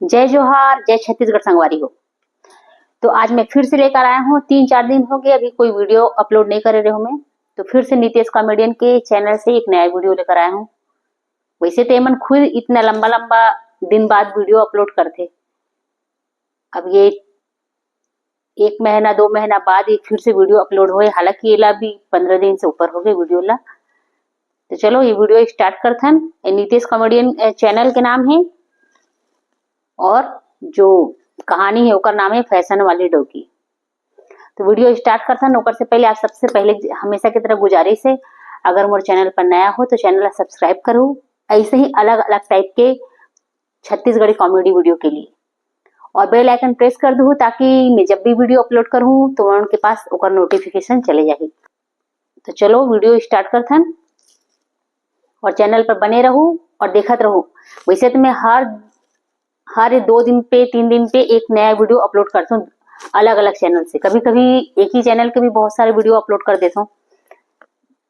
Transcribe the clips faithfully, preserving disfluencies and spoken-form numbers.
जय जोहार, जय छत्तीसगढ़ संगवारी हो। तो आज मैं फिर से लेकर आया हूँ, तीन चार दिन हो गए अभी कोई वीडियो अपलोड नहीं करे रहे हूँ मैं। तो फिर से नितेश कॉमेडियन के चैनल से एक नया वीडियो लेकर आया हूँ। वैसे तो एमन खुद इतना लंबा लंबा दिन बाद वीडियो अपलोड करथे। अब ये एक महीना दो महीना बाद ये फिर से वीडियो अपलोड होए, हालांकि एला भी पंद्रह दिन से ऊपर हो गए वीडियो ला। तो चलो ये वीडियो स्टार्ट करथन। ये नितेश कॉमेडियन चैनल के नाम है और जो कहानी है ओकर नाम है फैशन वाली डौकी। तो वीडियो स्टार्ट करथन, ओकर से पहले आप सबसे पहले हमेशा की तरह गुजारिश है, अगर मोर चैनल पर नया हो तो चैनल ला सब्सक्राइब करू, ऐसे ही अलग अलग टाइप के छत्तीसगढ़ी कॉमेडी वीडियो के लिए, और बेल आइकन प्रेस कर दू ताकि मैं जब भी वीडियो अपलोड करूँ तो उनके पास ओकर नोटिफिकेशन चले जाही। तो चलो वीडियो स्टार्ट करथन और चैनल पर बने रहू और देखत रहू। वैसे तो मैं हर हर दो दिन पे, तीन दिन पे एक नया वीडियो अपलोड करथूँ अलग अलग चैनल से। कभी कभी एक ही चैनल के भी बहुत सारे वीडियो अपलोड कर देथूँ।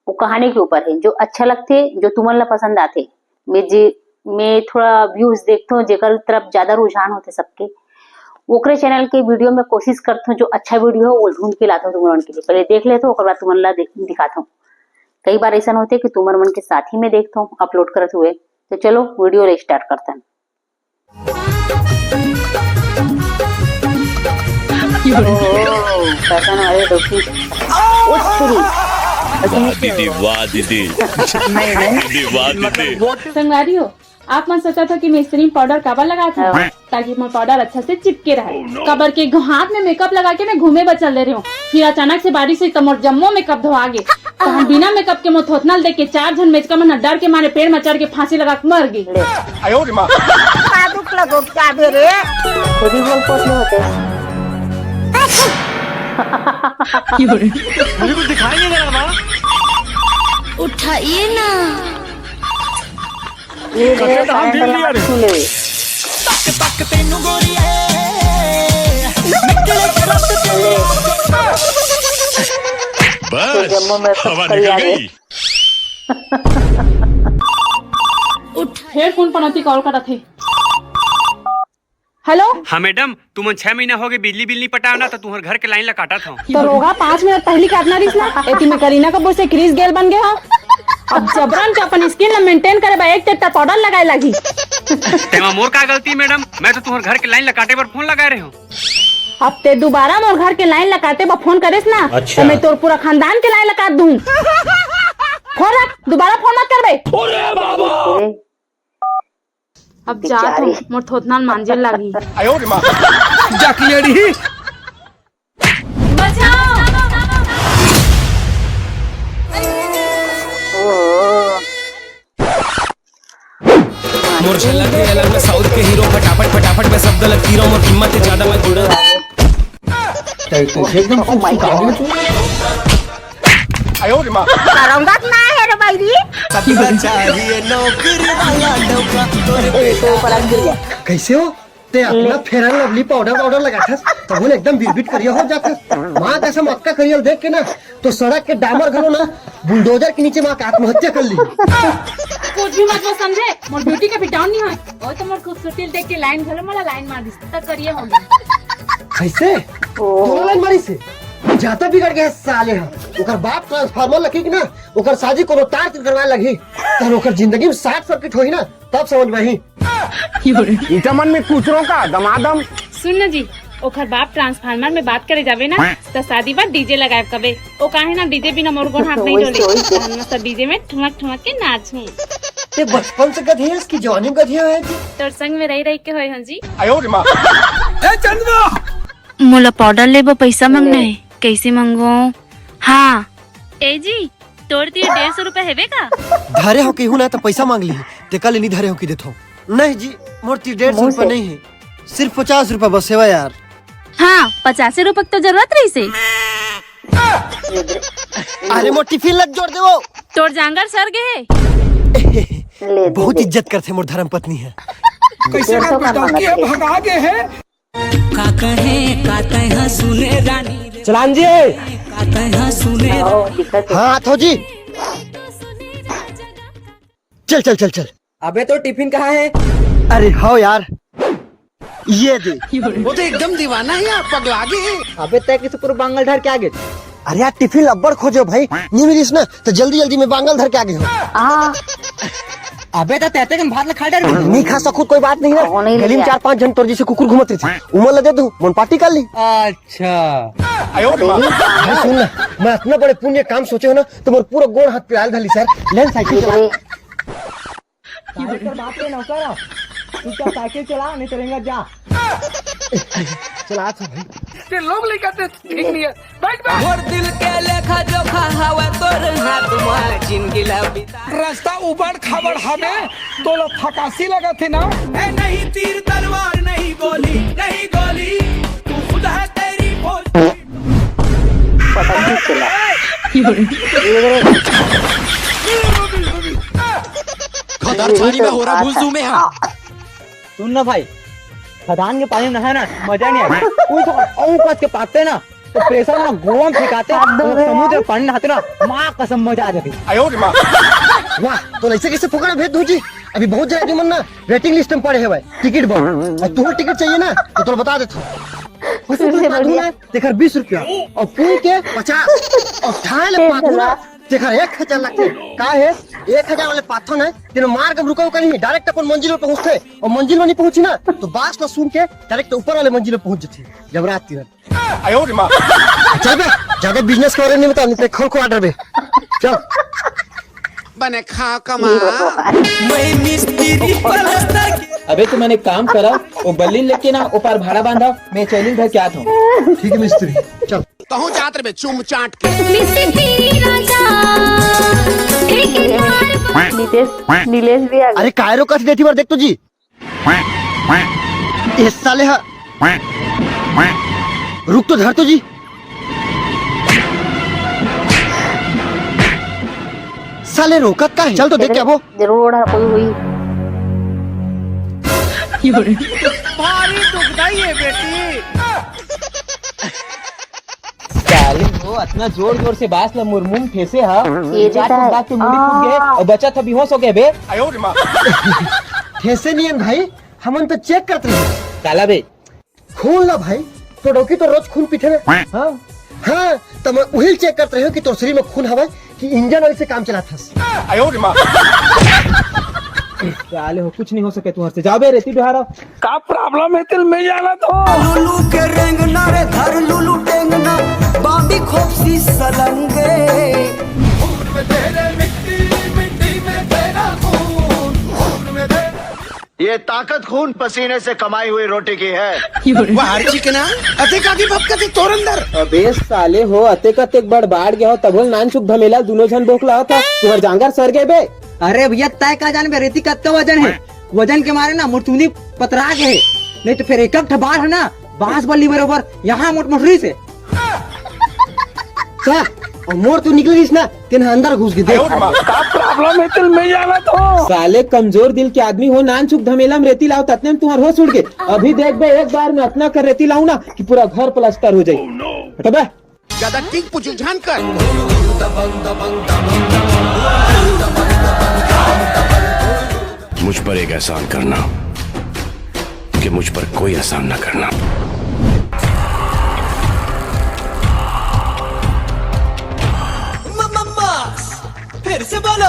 वो कहानी के ऊपर है, जो अच्छा लगथे, जो तुमन ला पसंद आथे। मैं जे मैं थोड़ा व्यूज देखथूँ, जेकर तरफ ज्यादा रुझान होथे सबके, ओकरे चैनल के वीडियो में कोशिश करथूँ जो अच्छा वीडियो हो वो ढूंढ के लाथूँ तुमन के लिए। पहले देख लेथूँ, ओकर बाद तुमन ला दे- दिखाथूँ। कई बार ऐसा होथे कि तुमन मन के साथ ही में देखथूँ अपलोड करत हुए। तो चलो वीडियो ला स्टार्ट करथन। ओहो, फैशन वाली डौकी। ओ तेरी। वाह दीदी, वाह दीदी। नहीं, नहीं। दीदी, वाह दीदी। संगवारी हो, आप मन सोचत हो कि मैं स्त्री पाउडर काबर लगात हूँ? हाँ। ताकि मोर पाउडर अच्छा से चिपके रहे। काबर के हाथ में मेकअप लगा के मैं घूमे बर चल दे रही हूँ, फिर अचानक से बारिश हुई तो मोर जम्मो मेकअप धोआ गे। तो हम बिना मेकअप के मोर थोथना ल देख के चार झन मेचका मन डर के मारे पेड़ में चढ़ के फांसी लगा के मर गई। आयो रे माँ। का दुख लगो क्या बे रे? खुद ही बोल पोत में होते। मुझे कुछ दिखाई नहीं दे रहा माँ। उठाइए ना। ये रे, कते धान ढील दिया रे। छू ले। तक तक तेनू गोरिए। निकले रक्त तेरे। बस, जम्मू में हवा निकल गई। उठ। फेर कोन पनौती कॉल करत हे? हेलो। हाँ मैडम, तुमन छह महीना हो गए बिजली बिल नहीं पटाव ना, तो तुम्हारे घर के लाइन ला काटत हूँ। तो रोगा पाँच मिनट पहली काटना रहीस ना, एती में करीना कपूर से क्रिस गेल बन गए हो। अब जबरन के अपन स्किन ला मेंटेन करे बर एक टेट्टा पाउडर लगाए लागी। तेमा मोर का गलती मैडम, मैं तो तुम्हारे घर के लाइन ला काटे बर फोन लगाए रहे हूँ। अब ते दोबारा मोर घर के लाइन ला काटे बर फोन करेस ना, अच्छा। तो मैं तोर पूरा खानदान के लाइन ला काट दूँ। फोन रख, दोबारा फोन मत करबे। अरे बाबा। अब जात हूँ, मोर थोथना ल मांजे लागही। आयो रे माँ। जाके ले रही। बचाओ। मोर झलक के अलग में साउथ के हीरो, फटाफट फटाफट में सब गलत तीरों, मोर हिम्मत है ज्यादा मैं गुड़। एकदम सुखा गया तू। आयो रे माँ। करौंदा ना है रे बैरी। सबका चाहिए नौकरी वाला लौका। तोरे ए, तो ऊपर आ गिर गया। कैसे हो? ते अपना फेयर एंड लवली पाउडर वाउडर लगाथस, तब वो एकदम बिरबिट करिया हो जाथस। माँ कसम, अक्का करियल देख के ना, तो सड़क के डामर घलो ना, बुलडोजर के नीचे माँ का आत्महत्या कर ली। कुछ भी मत वो समझे, मोर ब्यूटी कभी डाउन नहीं होय। ओ तो मोर खूबसूरती देख के लाइन घलो मोला लाइन मार दिस, त करिया हो गई। कैसे? ओ। दोनों लाइन मारी से? जाता बिगड़ गया साले हा। ओकर बाप ट्रांसफार्मर लगी कि ना, ओकर शादी कोनो तार से करवाए लगी। तब ओकर जिंदगी में शॉर्ट सर्किट होई ना, तब समझ में ही। ईटा मन में कूच रहो का, दमादम? सुन न जी, ओखर बाप ट्रांसफार्मर में बात करे जावे ना, त शादी बाद डीजे लगाए कबे। ओ काहे ना डीजे बिना मोर गोड़ हाथ नहीं वही डोले। तो, वही तो। हम मस्त डीजे में ठुमक ठुमक के नाचूं। ते बचपन से गधे है, इसकी जवानी गधे है जी। तोर संग में रही रही के होए हन जी। आयो रे माँ। ए चंदवा। मोला पाउडर लेबो पैसा मांगना है, कैसे मांगो? हाँ। ए जी, तोर तीर डेढ़ सौ रुपया हेबे का? धरे हो केहू ना त पैसा मांग ली, तेका ले नी धरे हो कि देथो। नहीं जी, मोर तीर डेढ़ सौ मुंह रुपया से। नहीं है, सिर्फ पचास रुपया बस हेवा यार। हाँ, पचासे रुपया के तो जरूरत रही से। अरे मोर टिफिन लग जोड़ देवो। तोर जांगर सर गे है। ले दे बहुत दे। इज्जत करथे मोर धर्म पत्नी है। कैसे डेढ़ सौ का पटौती है, मांगत है। भगा गे है। का कहे, का कहे, सुने रानी रे। चलान जी। का कहे, सुने आओ, दिक्कत है। हाँ, आथो जी। चल, चल, चल, चल। अबे, तो टिफिन कहाँ है? अरे, हो यार। ये दे। वो तो एकदम दीवाना है यार, पगला गए। अबे तय किसी पूरा बांगल धर के आगे। अरे यार, टिफिन अब्बड़ खोजे भाई, नहीं मिलिस ना, तो जल्दी जल्दी में बांगल धर के आगे हो। हाँ। अबे तो तैते कन भात ला खा डर। नहीं खा सकूं, कोई बात नहीं ना। गली में चार पांच झन तोर जैसे कुकुर घूमत रहिथे, उमन ला दे दूं, मन पार्टी कर ली। अच्छा। भाई सुन ना, मैं इतना बड़े पुण्य काम सोचे हो ना, तो मोर पूरा गोड़ हाथ पिराल धली सर। ले न साइकिल चला। साइकिल बात रे नौकर, तू तो साइकिल चला, नहीं तो रेंगा जा। चला, अच्छा भाई। ते लोग लेकर ते ठीक नहीं है। बैठ, बैठ। मोर दिल के लेखा जोखा हवे तोर हाथ में, जिंदगी ला बिता। रास्ता उबड़ खाबड़ हवे, तोला थकासी लगत हे ना? ए, नहीं तीर तलवार, नहीं गोली, नहीं गोली, तू खुद है तेरी फौज। पता नहीं चला। खदर छानी में हो रहा भूल में है। सुन ना भाई, खदान के पानी नहाए ना, मजा नहीं आए। कोई तो औं कस के पाते ना, तो प्रेशर ना गोवा में फेंकाते, हाथ धो तो रहे समुद्र हैं। पानी नहाते ना, माँ कसम मजा आ जाती। आयो रे माँ। वाह, तो ऐसे कैसे फुकरा भेज दूं जी? अभी बहुत जगह मन ना वेटिंग लिस्ट में पड़े हैं भाई, टिकट बम। और तुम्हें टिकट चाहिए ना, तो तुम बता देता हूँ। उससे बढ़िया। तेखर बीस रुपया और पुई के पचास और ठाए ले पाथो ना, तेखर एक हजार लगथे। का हे? एक हजार वाले पाथो ना, तेन मार के रुका कहीं, डायरेक्ट अपन मंजिल में पहुंचथे और मंजिल में नहीं पहुंची ना, तो बास ला सूंघ के डायरेक्ट ऊपर वाले मंजिल में पहुंच जाथे। जब रात तीरन। आयो रे माँ। चल बे, ज्यादा बिजनेस के बारे में नहीं बता, नहीं तो खोल को ऑर्डर बे। चल। बने खा कमा। मैं मिस्त्री पलस्तर के। अबे तुमन एक काम करा, वो बल्ली लेके ना ऊपर भाड़ा बांधा, मैं चैलिंग धर के आता हूँ। ठीक है मिस्त्री, चल। कहूँ जात रे बे चुम चाट के। मिस्त्री राजा, एक बार नीतीश, नीलेश भी आ गए। अरे काय रो कस देती बार देख तो जी। ए साले हा। रुक तो धर तो जी। साले रोकत का है? चल तो देख के आबो। जरूर ओढ़ा कोई हुई। भारी दुखदाई है बेटी। साले हो, इतना जोर जोर से बास ला मोर मुंह ठेसे हा। ये चार देता है। बात के मुड़ी फूट गए आ। और बच्चा था बेहोश हो गए बे। ठेसे नहीं है भाई, हमन तो चेक करत रहे। काला बे? खून ला भाई, तो डौकी तो रोज खून पीथे ना। हाँ। हाँ, तो मैं उही चेक करत रहे कि तोर शरीर में खून हवय कि इंजन ऑयल से काम चलात हस। साले हो, कुछ नहीं हो सके तुम्हारे से। जाओ बे, रेती डुहारो। का प्रॉब्लम है तेल में जाना तो? लुलु के रेंगना रे, धर लुलु टेंगना, बांबी खोपसी सलंगे। ये ताकत खून पसीने से कमाई हुई रोटी की है। वाह, हर चिकना, अतेक आगे भपकत हे तोर अंदर। अबे साले हो, अतेक अतेक बड़ बाढ़ गया हो, तभो नानचुक धमेला दोनों झन बोकला होता, तुहर जांगर सर गए बे। अरे भैया, तय का जान बे, रेती कतका वजन है? वजन के मारे ना मोर चुनी पतरा गए है, नहीं तो फिर एक एक ठा बाढ़ है ना, बांस बल्ली बरोबर यहाँ मोट मोटरी से। का? और मोर तो निकल रहीस ना, तेन अंदर घुस गई, देख। का प्रॉब्लम है तेल में जाना तो? साले कमजोर दिल के आदमी हो, नानचुक धमेला में रेती लाओ, ततने में तुहर होश उड़ गए। अभी देख बे, एक बार में अतना कर रेती लाऊं ना कि पूरा घर प्लास्टर हो जाए। हट बे। ज्यादा टिंग पुचुल झान कर। मुझ पर एक एहसान करना कि मुझ पर कोई एहसान ना करना। फिर से बोलो।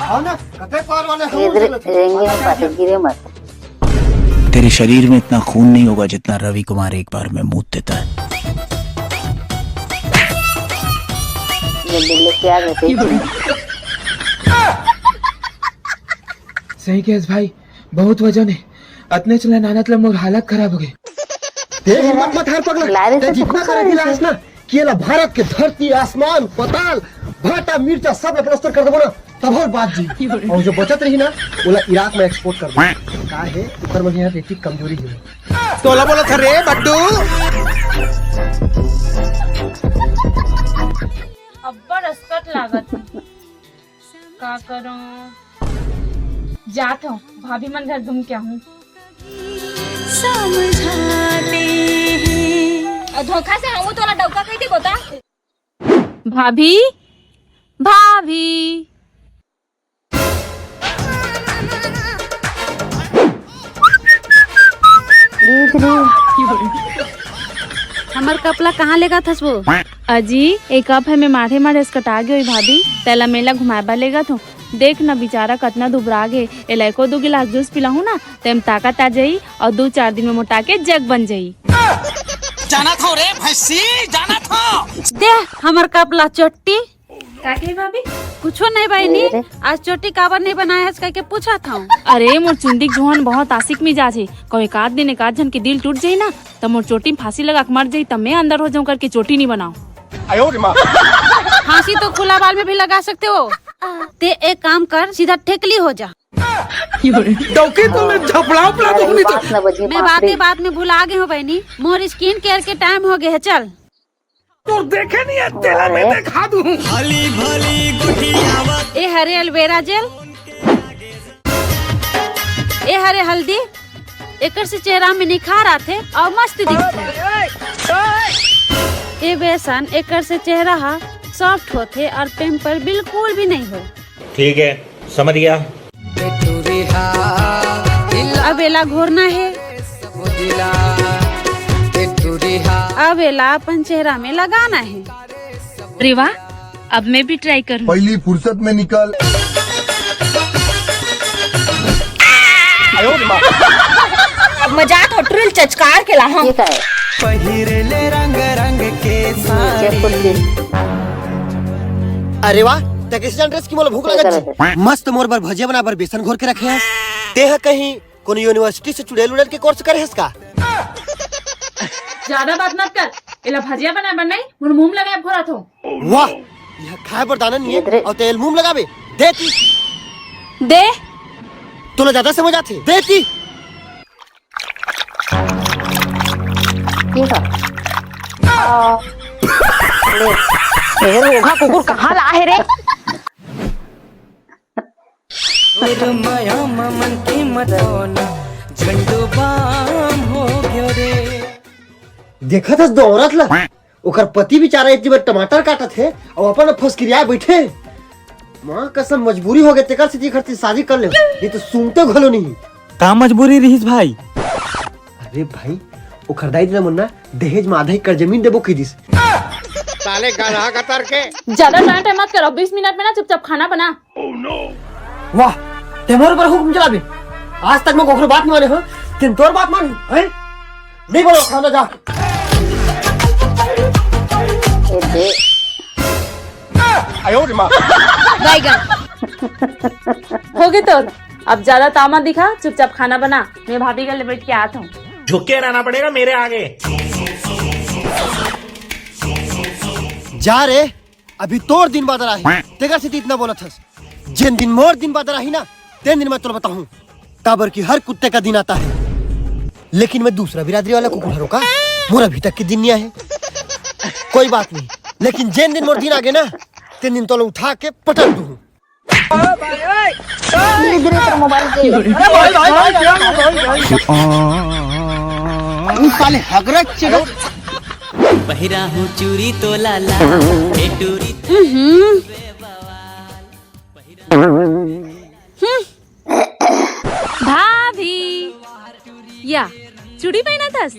आओ ना, कते पार वाले हम इधर चलो। रेंगे में पाटे गिरे मत। तेरे शरीर में इतना खून नहीं होगा जितना रवि कुमार एक बार में मूत देता है। ये बिल्ली क्या करती? सही कहेस भाई, बहुत वजन है। अतने चला नानत ला मोर हालत खराब हो गई। तेरी हिम्मत मत हार पगला। लारे ते से जितना करे गिलास ना, कि एला भारत के धरती, आसमान, पताल, भाटा, मिर्चा सब ला प्लास्टर कर देबो ना, तब हर बात जी। और जो बचत रही ना, ओला इराक में एक्सपोर्ट कर देबो। का है, ऊपर में भी यहाँ रेटिक कमजोरी है। तोला बोला था रे बड्डू। अब्बड़ अस्कट लागत है। का करूं? जात हूँ, भाभी मन घर घूम के आहूँ। समझाते हैं। और धोखा से हम तोला डौका कह दे बता। भाभी, भाभी। हमर कप ला कहाँ लेगत हस वो? अजी, ए कप हे में माढ़े माढ़े से कटा गे होई भाभी, तेला मेला घुमाए बर लेगत हूँ। देख न बिचारा कतना दुबरा गे, एला एको दू गिलास जूस पिलाहूँ ना, तेम ताकत आ जाई अउ दू चार दिन में मोटा के जग बन जाई। जाना था रे भैंसी, जाना था। दे हमर कप ला चोट्टी। का कही भाभी? कुछो नहीं बहिनी, अरे। आज चोटी काबर नहीं बनाए हस कह के पूछा था। अरे मोर चुंदी के जोहन बहुत आशिक मिजाज हे, कहूँ एक आध दिन एक आध झन के दिल टूट जाई ना, त मोर चोटी में फांसी लगा के मर जाई, तब मैं अंदर हो जाऊं करके चोटी नहीं बनाऊं। फांसी तो खुला बाल में भी लगा सकते हो। ते एक काम कर, सीधा ठेकली हो जा। डौकी तो मैं झपड़ा उपड़ा तो नहीं तो। मैं बातें बात में भुला गए हूँ बहनी, मोर स्किन केयर के टाइम हो गए है, चल। तोर देखे नहीं है, तेला मैं दिखा दूं। ए हरे एलोवेरा जेल, ए हरे हल्दी, एकर से चेहरा में निखार आथे अउ मस्त दिखथे। ए बेसन, एकर से चेहरा हा सॉफ्ट होथे अउ पिंपल बिल्कुल भी नहीं होय। ठीक है, समझ गया। अब एला घोरना हे। अब एला अपन चेहरा में लगाना हे। अरे वाह, अब मैं भी ट्राई करूँ। पहली फुर्सत में निकल। अब मजाक हो ट्रिल चचकार के ला हम। पहिरे ले रंग रंग के साड़ी। अरे वाह, ते कैसे जान रहे कि मोला भूख लगत हे? मस्त मोर बर भजिया बना बर बेसन घोर के रखे हस। ते ह कहीं कोनो यूनिवर्सिटी से चुड़ैल उड़ैल के कोर्स करे हस का? ज्यादा बात मत कर, एला भजिया बनाए बर नहीं, मोर मुंह लगाए घोरत हो। वाह, यह खाए बर दाना नहीं है अउ तेल मुंह लगाबे। दे ती। दे। तोला ज्यादा समझ आथे। दे ती। ठीक है। ले, ए रोगहा कुकुर कहाँ ला हे रे? तोर माया म मन के मटौना झंडू बाम हो गयो रे। देखत हस दो औरत ला, ओकर पति बेचारा एक जगह टमाटर काटत हे अउ अपन फसकिरिया बैठे। माँ कसम मजबूरी हो गए तेकर सेती एकर से शादी कर ले, ये तो सुनते घलो नहीं। का मजबूरी रहिस भाई? अरे भाई, ओकर दाई ददा मन ना दहेज में आधा एकड़ जमीन देबो कहि दिस। साले गधा कतर के। ज्यादा टाइम टाइम मत करो, बीस मिनट में ना चुपचाप खाना बना। वाह, ते मोर ऊपर हुक्म चलाबे। आज तक मैं कोखरो बात नहीं माने हो, तेन तोर बात माने, हैं? नहीं बोलो, खाना जा। बैगन। होगे तो अब ज्यादा तामा दिखा, चुपचाप खाना बना, मैं भाभी गले बैठ के आत हूँ। झुक के रहना पड़ेगा मेरे आगे। जा रे, अभी तोर दिन बादर आही, तेकर सेती इतना बोलत हस। जेन दिन मोर दिन बादर आही ना, तेन दिन मैं तोला बताहूँ, काबर कि हर कुत्ते का दिन आता है, लेकिन मैं दूसरा बिरादरी वाला कुकुर हरों का, मोर अभी तक के दिन नहीं आए। कोई बात नहीं, लेकिन जेन दिन मोर दिन आगे ना, तेन दिन तोला उठा के पटक दूँ। धीरे धीरे तेरा मोबाइल दे। साले हगरत चिड़ो। पहिरा हूँ चूरी तो लाला, ए टूरी। भाभी, या चूड़ी पहनत हस?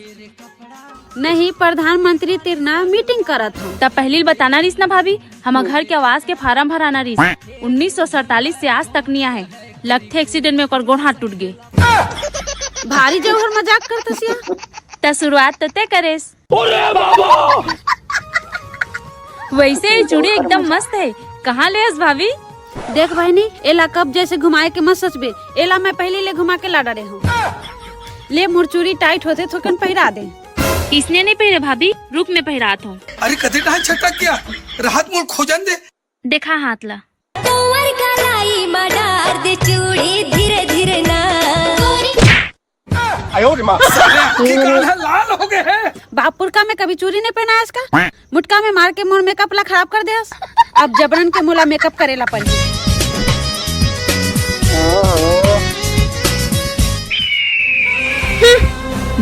नहीं, प्रधानमंत्री तिर ना मीटिंग करत हूँ। त पहली बताना रिस ना भाभी, हमर घर के आवास के फार्म भराना रिस। उन्नीस सौ सैंतालीस से आज तक नहीं आहे। लगथे एक्सीडेंट में ओकर गोड़ हाथ टूट गे। भारी जौहर मजाक करत हस या। त शुरुआत तो ते करेस। अरे बाबा! वैसे ही चूड़ी एकदम मस्त है, कहाँ ले हस भाभी? देख बहनी, एला कब जैसे घुमाए के मत सोचबे, एला मैं पहले ले घुमा के ला डरे हूँ। ले मोर चूड़ी टाइट होते थोकन पहिरा दे। इसने नहीं पहिरे भाभी, रुक मैं पहिरात हूँ। अरे कते टाइम छटक गया, राहत मोर खोजन दे। देखा हाथ ला। कमर कलाई मा डार दे चूड़ी धीरे धीरे ना। साले आँखी कान ह लाल हो गए हैं। बापुरका में कभी चूड़ी नहीं पहना है इसका। मुटका में मार के मोर मेकअप ला खराब कर दे। अब जबरन के मोला मेकअप करेला पड़ी।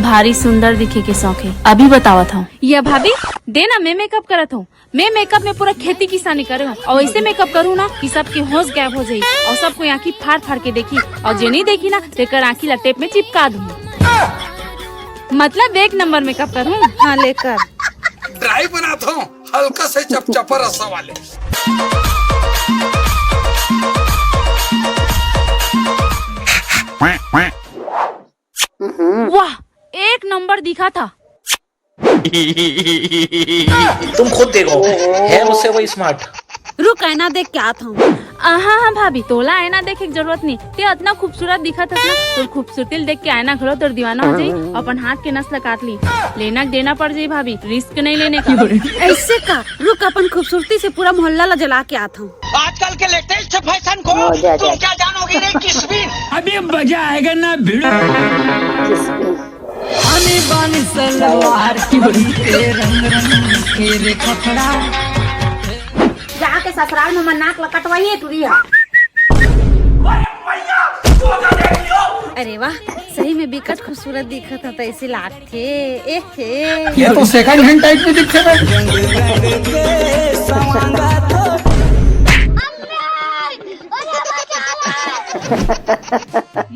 भारी सुंदर दिखे के शौक है, अभी बतावत हूँ। ये भाभी, दे ना, मैं मेकअप करत हूँ। मैं मेकअप में पूरा खेती किसानी करे हूँ और ऐसे मेकअप करूँ ना कि सबके होश गायब हो जाई और सबको आँखी फाड़ फाड़ के देखी और जे नहीं देखी ना तेकर आँखी ला टेप में चिपका दूँ। मतलब एक नंबर मेकअप करूँ? हाँ, लेकर। ड्राई बनाता हूँ, हल्का से चपचपा रसा वाले। वाह, एक नंबर दिखा था। तुम खुद देखो, है मुझसे वही स्मार्ट। रुक, आईना देख के आत हूँ। आहा, हाँ भाभी, तोला आईना देखे के जरूरत नहीं, ते अतना खूबसूरत दिखत हस ना। तोर खूबसूरती ल देख के आईना घलो तोर दीवाना हो जाई। अपन हाथ के नस ल काट ली, लेना के देना पड़ जाई भाभी, रिस्क नहीं लेने का। ऐसे का? रुक, अपन खूबसूरती से पूरा मोहल्ला ला जला के आत हूँ। आजकल के लेटेस्ट फैशन को तुम क्या जानोगे रे किस्मिन? अभी मजा आएगा ना भिड़ो। हमें बानी सलवार चोरी के रंग रंग के रे कपड़ा। जाके ससुराल में मन नाक ल कटवाइए टुरी ह। अरे वाह, सही में बिकट खूबसूरत दिखत ह, त ऐसे लागथे। ए हे। ये तो सेकंड हैंड टाइप में दिखते हैं।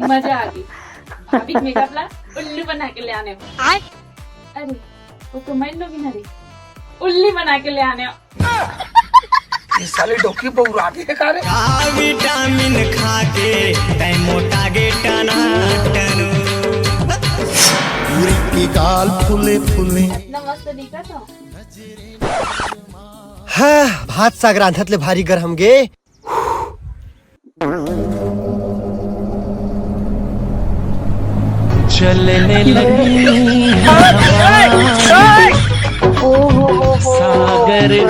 मजा आ गई। भाभी के मेकअप ला उल्लू बना के ले आने। आय। अरे, वो तो मैं लोग ही ना रही। उल्ली बना के ले आने। ये साली डोकी बौरा गई है का रे? का विटामिन खा के तै मोटा गे टना टनू। पूरी की गाल फुले फुले। इतना मस्त दिखा तो। हाँ, भात साग रांधत ले भारी गरम गे। चलने लगी हवा, सागर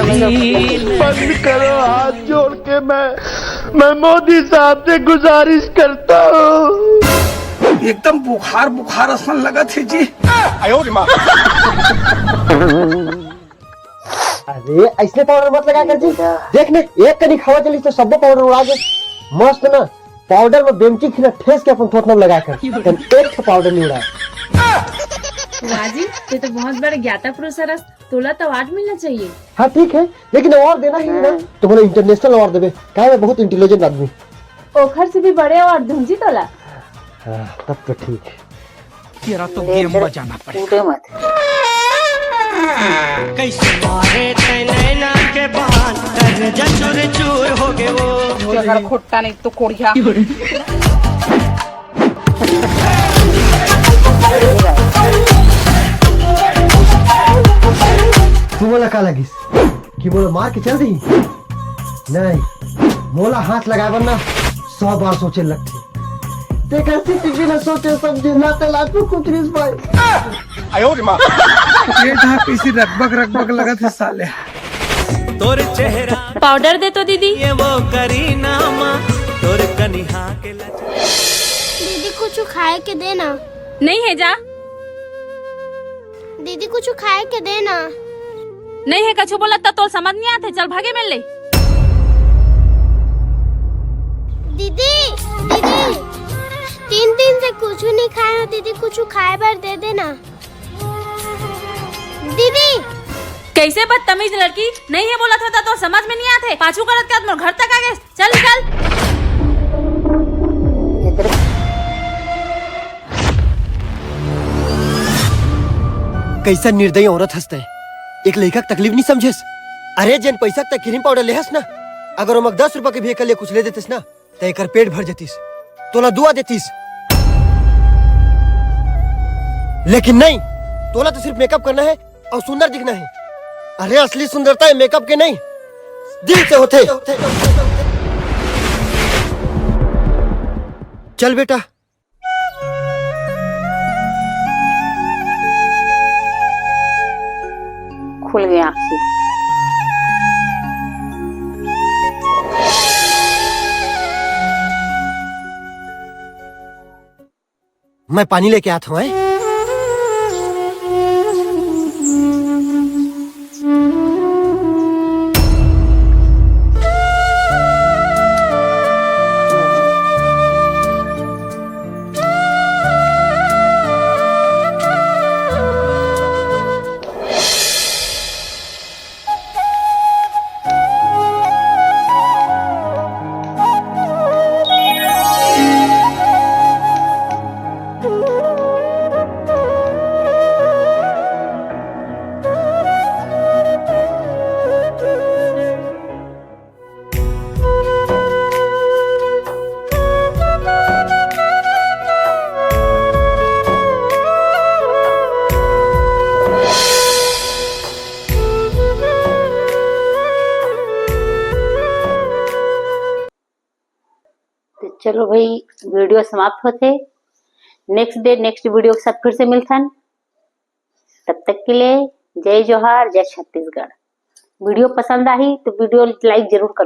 भी। बंद करो, हाथ जोड़ के मैं, मैं मोदी साहब से गुजारिश करता हूँ। एकदम बुखार बुखार असन लगत हे जी। अरे, ऐसने पाउडर मत लगाया कर जी। देख ने, एक कनिक हवा चलिस त सब्बो पाउडर उड़ा गे। मस्त ना, पाउडर में बेमकी खिला ठेस के अपन थोथना में लगाया कर। तन एक ठो पाउडर नहीं उड़ाया। वाह जी, ये तो बहुत बड़े ज्ञाता पुरुष हरस। तोला तो अवार्ड मिलना चाहिए। हाँ, ठीक है, लेकिन अवार्ड देना ही नहीं ना, तो बोले इंटरनेशनल अवार्ड देबे। काहे, मैं बहुत इंटेलिजेंट आदमी। ओखर से भी बड़े अवार्ड दूं जी तोला। हाँ, तब तो ठीक। तेरा तो गेम बजाना पड़ेगा। कूदे मत। कैसे मारे तै नैना के बान, कर जचुर चूर हो गए वो। अगर खुट्टा नहीं तो कोड़िया। तू मोला का लगिस कि मोला मार के चल दी? नहीं, मोला हाथ लगाए बर ना सौ बार सोचे लगथे। तेकर सेती बिना सोचे समझे ना तलाक में कुतरिस भाई। आयो रे माँ। ये कहाँ किसी रकबक रकबक लगत है साले। तोर चेहरा पाउडर दे तो दीदी। ये वो करीना माँ, तोर कनिहा के लच- दीदी, कुछ खाए के दे ना। नहीं है, जा। दीदी, कुछ खाए के दे ना। नहीं है, कछु बोलत त तोर समझ नहीं आते, चल भागे मेरे ले। दीदी, दीदी, तीन दिन से कुछ नहीं खाए हो दीदी, कुछ खाए बर दे देना। दीदी। कैसे बदतमीज लड़की, नहीं है बोलत हो त तोर समझ में नहीं आते, पाछू करत करत मोर घर तक आ गए। चल निकल। कैसा निर्दयी औरत हस तैं, एक लइका के तकलीफ नहीं समझेस। अरे, जेन पैसा के तैं क्रीम पाउडर लेहस ना, अगर ओमा दस रुपया के भी एकर लिए कुछ ले देतेस ना, त एकर पेट भर जतिस, तोला दुआ देतिस। लेकिन नहीं, तोला तो सिर्फ मेकअप करना है और सुंदर दिखना है। अरे, असली सुंदरता है मेकअप के नहीं, दिल से होथे। चल बेटा। खुल गया आँखी। मैं पानी लेके आत हूँ, हैं? चलो भाई, वीडियो समाप्त होथे। नेक्स्ट डे नेक्स्ट वीडियो के साथ फिर से मिलथन। तब तक के लिए जय जोहार, जय छत्तीसगढ़। वीडियो पसंद आही तो वीडियो लाइक जरूर कर।